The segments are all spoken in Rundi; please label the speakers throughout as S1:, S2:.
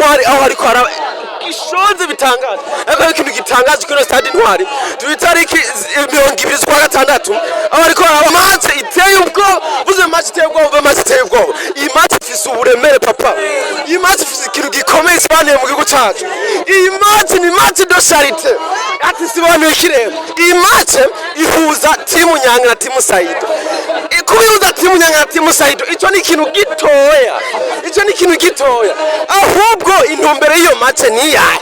S1: Intwari, aho hariko haraba gishonze bitangaje. Ariko hari ikintu gitangaje kuri stade Intwari. Turi itariki 20 z'ukwa gatandatu, aho hariko haraba match iteye ubwoba. Vuze match iteye ubwoba, match iteye ubwoba. Iyi match ifise uburemere, papa. Iyi match ifise ikintu gikomeye isobanuye mu gihugu cacu. Iyi match ni match de charité. Ati sibanuye iki rero? Iyi match ihuza timu Nyange na timu Saido. Kubihuza timu Nyange na timu Saido, ico ni ikintu gitoya, ico ni ikintu gitoya. Ahubwo intumbero y'iyo match ni iyahe?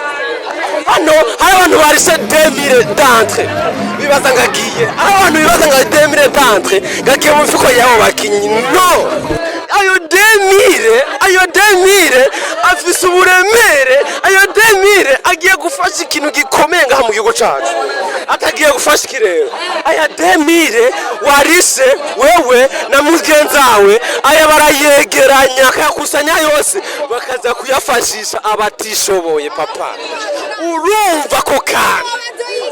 S1: Hano hari abantu barishe 2000 d'entrée, bibaza ngo agiye, hari abantu bibaza ngo 2000 d'entrée gagiye mu mifuko y'abo bakinyi. No, ayo 2000, ayo 2000 afise uburemere. Ayo 2000 agiye gufasha ikintu gikomeye ngaha mu gihugu cacu. Atagiye gufasha iki rero? Aya 2000 warishe wewe na mugenzawe, aya barayegeranya, akayakusanya yose, bakaza kuyafashisha abatishoboye, papa. Urumva ko kantu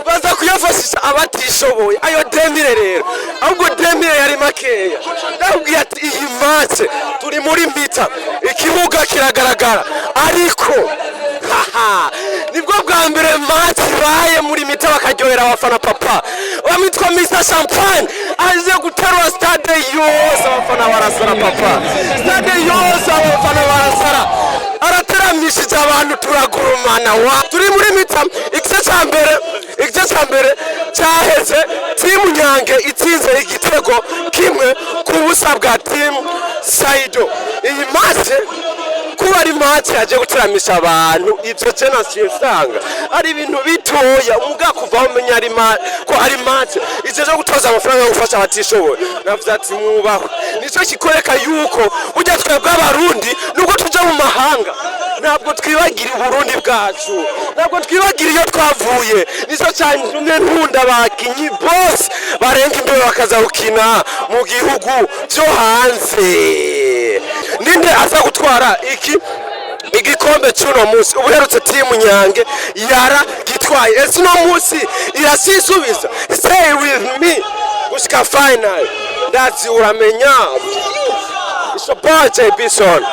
S1: baza kuyafashisha abatishoboye ayo 2000 rero. Ahubwo 2000 yari makeya. Ndababwiye ati iyi match turi muri mi-temps, ikibuga kiragaragara, ariko haha, nibwo bwa mbere match ibaye muri mi-temps bakaryohera abafana, papa. Bamwitwa Mr Champagne aje guterura stade yose, abafana barasara, papa. Stade yose abafana barasara, arateramishije abantu, turagurumana wa. Turi muri mi-temps, igice cya mbere cyaheze timu Nyange itsinze igitego 1-0 bwa timu Saido. Iyi match kuba ari match yaje guteramisha abantu, ivyo je nasiye nsanga ari ibintu bitoya. Muga kuva aho umenya ari ko ari match ivyo zo gutoza amafaranga yo gufasha abatishoboye, navuze ati mwubahwe. Nico kikwereka yuko burya twebwe Abarundi, nubwo tuja mu mahanga, ntabwo twibagira Uburundi bwacu, ntabwo twibagira iyo twavuye. Nico cyantumye nkunda abakinyi bose barenga imbere bakaza gukina mu gihugu cyo hanze. Ninde aza gutwara iki igikombe cy'uno munsi? Ubuherutse timu Nyange yara gitwaye. Ese uno munsi irasisubiza? Stay with me gushika final. Ndazi uramenya. It's your boy J Bison.